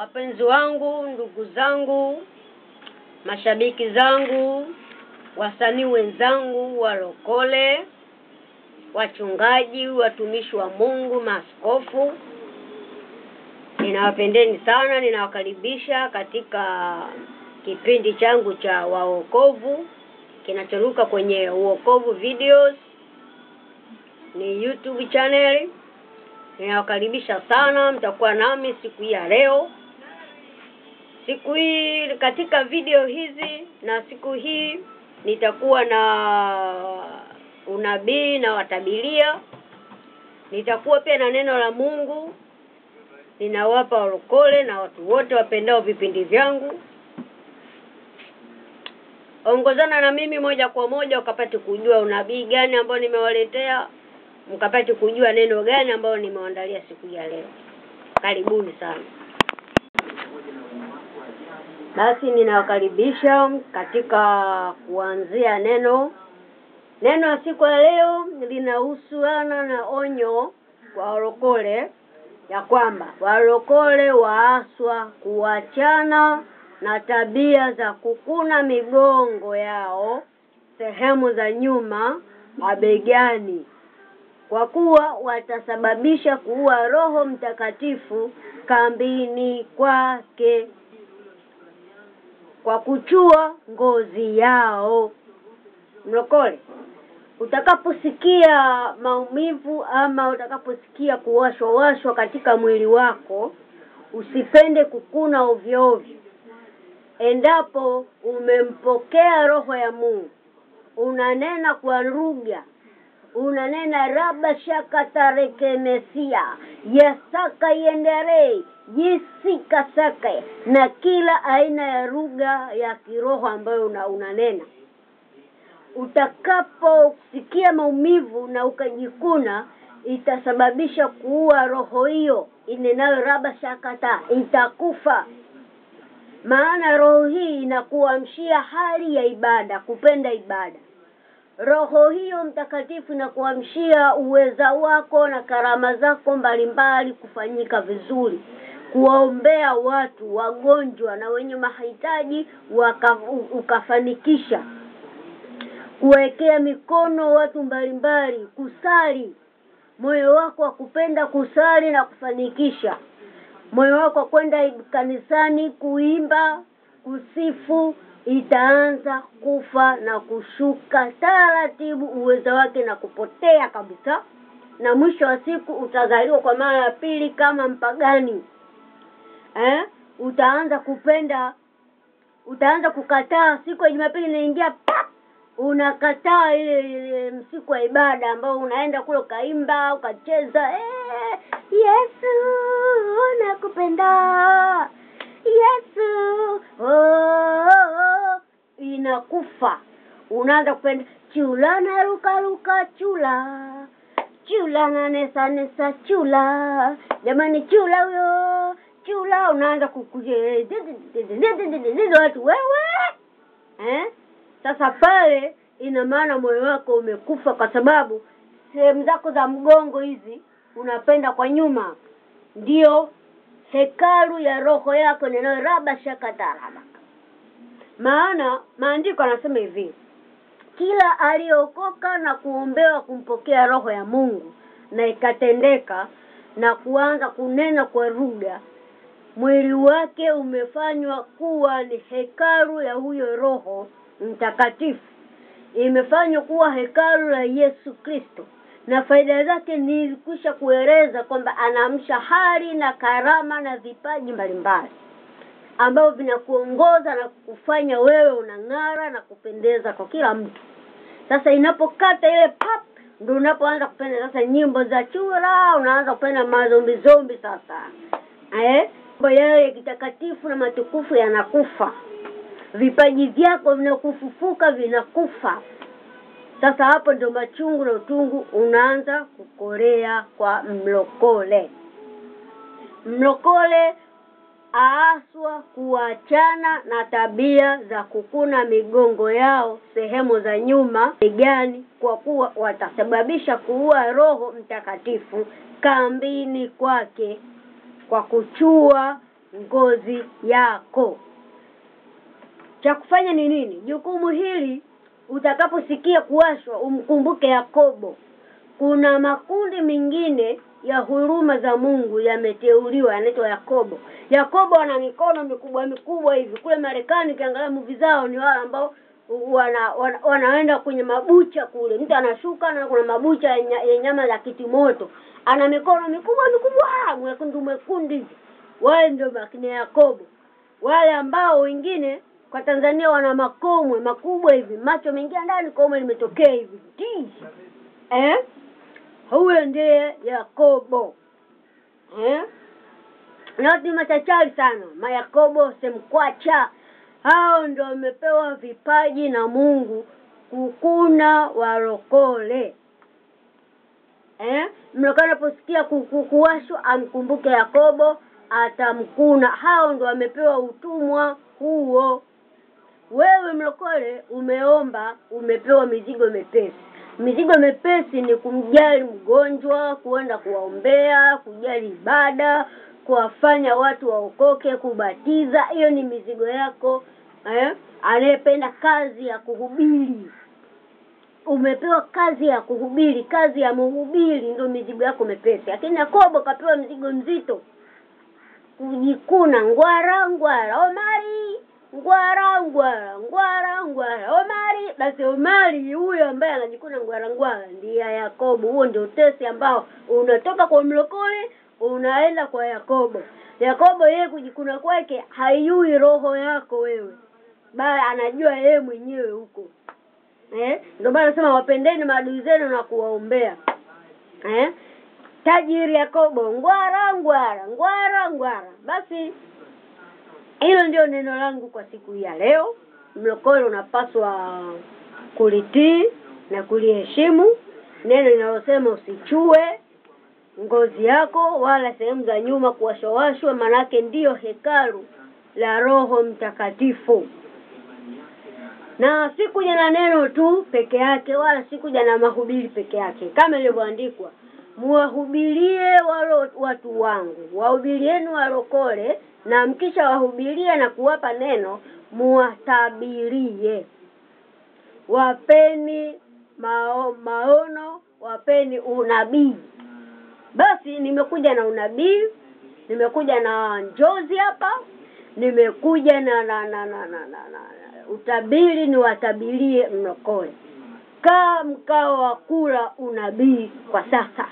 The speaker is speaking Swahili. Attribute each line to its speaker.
Speaker 1: Wapenzi wangu, ndugu zangu, mashabiki zangu, wasanii wenzangu, walokole, wachungaji, watumishi wa Mungu, maaskofu, ninawapendeni sana, ninawakaribisha katika kipindi changu cha waokovu kinachoruka kwenye Uokovu Videos, ni YouTube channel. Ninawakaribisha sana, mtakuwa nami siku hii ya leo. Siku hii katika video hizi na siku hii nitakuwa na unabii na watabilia. Nitakuwa pia na neno la Mungu. Ninawapa walokole na watu wote wapendao vipindi vyangu. Ongozana na mimi moja kwa moja ukapate kujua unabii gani ambao nimewaletea, mkapate kujua neno gani ambao nimewaandalia siku ya leo. Karibuni sana. Basi ninawakaribisha katika kuanzia neno. Neno la siku ya leo linahusiana na onyo kwa walokole, ya kwamba walokole waaswa kuachana na tabia za kukuna migongo yao sehemu za nyuma mabegani, kwa kuwa watasababisha kuua Roho Mtakatifu kambini kwake kwa kuchua ngozi yao. Mlokole, utakaposikia maumivu ama utakaposikia kuwashwa washwa katika mwili wako, usipende kukuna ovyo ovyo. Endapo umempokea Roho ya Mungu, unanena kwa lugha, unanena raba shaka tareke mesia yasaka yendere jisika saka, na kila aina ya lugha ya kiroho ambayo unanena, utakaposikia maumivu na ukajikuna, itasababisha kuua roho hiyo inenayo raba shakata, itakufa. Maana roho hii inakuamshia hali ya ibada, kupenda ibada. Roho hiyo Mtakatifu inakuamshia uweza wako na karama zako mbalimbali kufanyika vizuri, kuwaombea watu wagonjwa na wenye mahitaji ukafanikisha, kuwekea mikono watu mbalimbali, kusali, moyo wako wa kupenda kusali na kufanikisha, moyo wako kwenda kanisani kuimba, kusifu, itaanza kufa na kushuka taratibu uwezo wake na kupotea kabisa. Na mwisho wa siku utazaliwa kwa mara ya pili kama mpagani. Utaanza kupenda, utaanza kukataa siku ya Jumapili inaingia, pap, unakataa ile siku ya ibada ambao unaenda kule ukaimba, ukacheza, Yesu nakupenda, Yesu oh, inakufa. Unaanza kupenda chula na ruka ruka chula, chula na nesa nesa chula, jamani chula huyo chula. Unaanza kukuje watu wewe. Sasa pale ina maana moyo wako umekufa, kwa sababu sehemu zako za mgongo hizi unapenda kwa nyuma, ndio hekalu ya roho yako neno raba shakataraba. Maana maandiko yanasema hivi, kila aliokoka na kuombewa kumpokea Roho ya Mungu na ikatendeka na kuanza kunena kwa lugha, mwili wake umefanywa kuwa ni hekalu ya huyo Roho Mtakatifu, imefanywa kuwa hekalu la Yesu Kristo. Na faida zake nilikwisha kueleza kwamba anaamsha hali na karama na vipaji mbalimbali ambavyo vinakuongoza na kukufanya wewe unang'ara na kupendeza kwa kila mtu. Sasa inapokata ile pap, ndio unapoanza kupenda sasa nyimbo za chura, unaanza kupenda mazombi zombi sasa. Mambo yale kitakatifu na matukufu yanakufa. Vipaji vyako vinakufufuka, vinakufa. Sasa hapo ndio machungu na utungu unaanza kukorea kwa mlokole. Mlokole aaswa kuachana na tabia za kukuna migongo yao sehemu za nyuma begani, kwa kuwa watasababisha kuua Roho Mtakatifu kambini kwake kwa kuchua ngozi yako. Cha kufanya ni nini? Jukumu hili utakaposikia kuwashwa umkumbuke Yakobo. Kuna makundi mengine ya huruma za Mungu yameteuliwa, yanaitwa Yakobo. Yakobo ana mikono mikubwa mikubwa hivi. Kule Marekani ukiangalia movie zao ni wale ambao wanaenda kwenye mabucha kule. Mtu anashuka na kuna mabucha ya nyama za kitimoto. Ana mikono mikubwa mikubwa, mwekundu mwekundu hivi. Wale ndio makina Yakobo. Wale ambao wengine kwa Tanzania wana makomwe makubwa hivi, macho mengia ndani, komwe limetokea hivi. Huyo ndiye Yakobo. Na ni machachari sana, Mayakobo Semkwacha. Hao ndio wamepewa vipaji na Mungu kukuna warokole. Mlokole anaposikia kuwashwa amkumbuke Yakobo, atamkuna. Hao ndio wamepewa utumwa huo. Wewe mlokole umeomba, umepewa mizigo mepesi. Mizigo mepesi ni kumjali mgonjwa, kuenda kuwaombea, kujali ibada, kuwafanya watu waokoke, kubatiza. Hiyo ni mizigo yako. Anayependa kazi ya kuhubiri, umepewa kazi ya kuhubiri, kazi ya mhubiri, ndio mizigo yako mepesi. Lakini Yakobo kapewa mzigo mzito, kujikuna ngwara ngwara, Omari ngwara ngwara, ngwara ngwara, Omari. Basi Omari huyo ambaye anajikuna ngwara ngwara ndiye Yakobo. Huo ndio utesi ambao unatoka kwa mlokole unaenda kwa Yakobo. Yakobo yeye kujikuna kwake haijui roho yako wewe, bali anajua yeye mwenyewe huko. Ndio maana nasema wapendeni maadui zenu na kuwaombea. Tajiri Yakobo ngwara ngwara, ngwara ngwara. Basi hilo ndio neno langu kwa siku ya leo. Mlokole unapaswa kulitii na kuliheshimu neno linalosema usichue ngozi yako wala sehemu za nyuma kuwashwawashwa, manake ndiyo hekalu la Roho Mtakatifu. Na sikuja na neno tu peke yake, wala sikuja na mahubiri peke yake. Kama ilivyoandikwa, muwahubirie watu wangu, wahubirieni warokole, na mkisha wahubirie na kuwapa neno, muwatabirie. Wapeni maono, wapeni unabii. Basi nimekuja na unabii, nimekuja na njozi hapa, nimekuja na utabiri, niwatabirie mlokole. Kaa mkao wa kula unabii kwa sasa.